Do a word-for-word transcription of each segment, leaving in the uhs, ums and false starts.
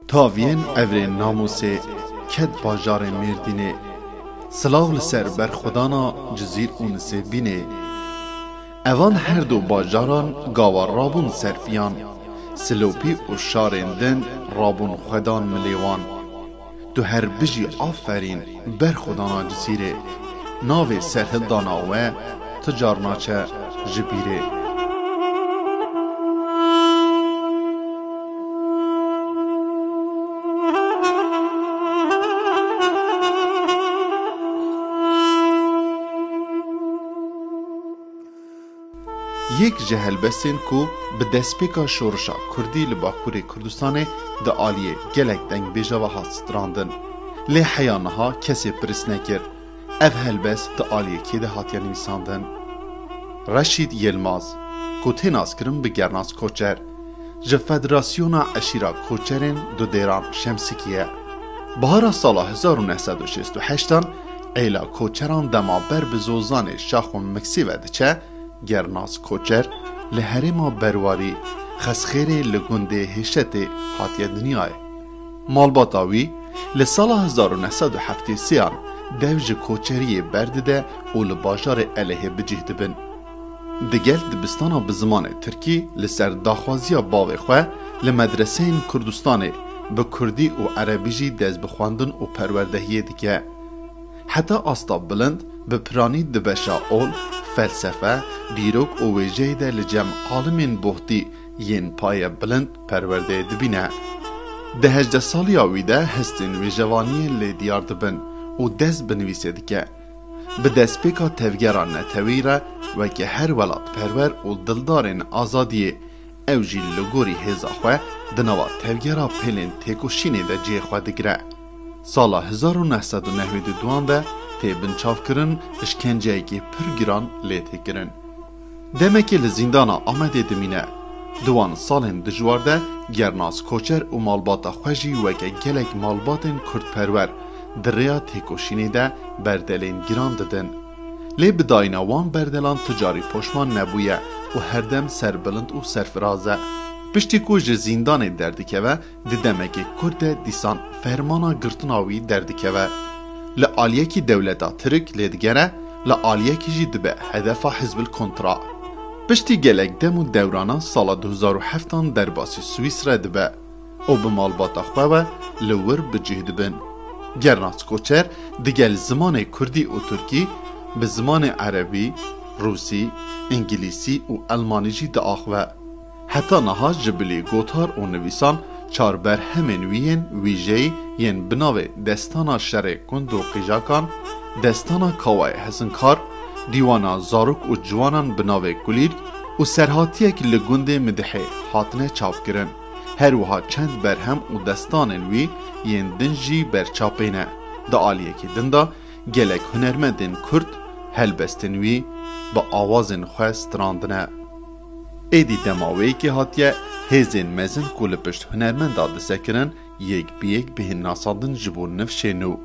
Taviyên evrên namûsê ket bajarê Mêrdînê. Silav li ser berxwedana Cizîr û Nisêbînê. Evan her du bajaran gava rabûn ser piyan. Silopî û şarên din rabûn xwedan milê wan. Tu her bijî, aferîn berxwedana Cizîrê. Navê serhildana we ti car naçe ji bîrê. Yek ji helbestên ku bi destpêka şorişa kurdî li Bakurê Kurdistanê di aliyê gelek dengbêja ve hat strandin. Lê heya niha kesê pirs nekir. Ev helbest di aliyê kê de hatiye nivîsandin? Reşîd Yilmaz, ku tê naskirin bi Gernas Koçer, ji Federasyona Eşîra Koçerên Dudêran Şemsikî ye. Bahara sala hezar û neh sed û şêst û heştan êla koçeran dema ber bi zozanê şax û miksî ve diçe, Gernas Koçer li herêma Berwarî Xesxêrê li gundê Hêşetê hatiye dinyayê. Malbata wî li sala hezar û neh sed û heftê sêyan dev ji koçeriyê berdide û li bajarê Elehê bi cih dibin. Digel dibistana bi zimanê tirkî li ser daxwaziya bavê xwe li medreseyên Kurdistanê bi kurdî û erebî jî dest bi xwendin û perwerdehiyê dike. Heta asta bilind bi piranî di beşa ol, felsefe, dîrok û wêjeyê de li cem alimên bohtî yên paye bilind perwerdeyê dibîne. Di hejdeh saliya wî de hestên wêjevaniyê lê diyar dibin û dest bi nivîsê dike. Bi destpêka tevgera netewî re weke her welatperwer û dildarên azadiyê, ew jî li gorî hêza xwe di nava tevgera pêlên têkoşînê de cihê xwe digire. Sala hezar û neh sed û newêd û duan de tê binçavkirin, îşkenceyekî pir giran lê tê kirin. Demekê li zîndana Amedê dimîne. Di wan salên dijwar de Gernas Koçer û malbata xwe jî weke gelek malbatên kurdperwer di rêya têkoşînê de berdelên giran didin. Lê bi dayîna wan berdelan tu carî poşman nebûye û herdem serbilind û serfiraz e. Piştî ku ji zîndanê derdikeve, di demekê kurt de dîsan fermana girtina wî derdikeve. Li aliyekî dewleta Tirk lê digere, li aliyekî jî dibe hedefa Hizbil Kontra. Piştî gelek dem û dewrana sala du hezar û heftan derbasî Swîsre dibe û bi malbata xwe ve li wir bi cih dibin. Gernas Koçer digel zimanê kurdî û tirkî bi zimanê erebî, rûsî, îngilîsî û elmanî jî diaxive. Heta niha ji bilî gotar û nivîsan çar berhemên wî yên wîjeyî yên bi navê Destana Şerê Gund û Qîjakan, Destana Kawayê Hesinkar, Dîwana Zarok û Ciwanan bi navê Kulîlk û Serhatiyek li Gundê Midihê hatine çapkirin. Her wiha çend berhem û destanên wî yên din jî berçapê ne. Di aliyekî din de gelek hunermendên kurd helbestên wî bi awazên xwe strandine. Êdî dema wê yekê hatiye, hêzên mezin ku li pişt hunermenda disekirin, yek bi yek bihên nasandin ji bo nifşê nû.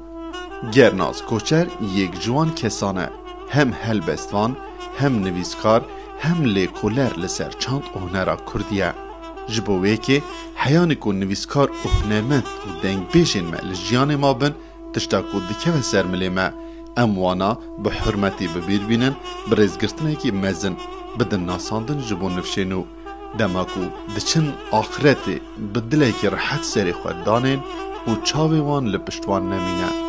Gernaz Koçer yek ji wan kesan e, hem helbestvan, hem nivîskar, hem lêkoler li ser çand û hunera kurdî ye. Ji bo wê yekê heyanî ku nivîskar û hunermend û dengbêjên me li jiyanê ma bin, tişta ku dikeve ser milê me, em wana bi hurmetî bi bîr bînin, bi rêzgirtinekî mezin bidin nasandin ji bo nifşên û dema ku diçin axretê bi dilekî rihet serê xwe danên û çavê wan li pişt wan nemîne.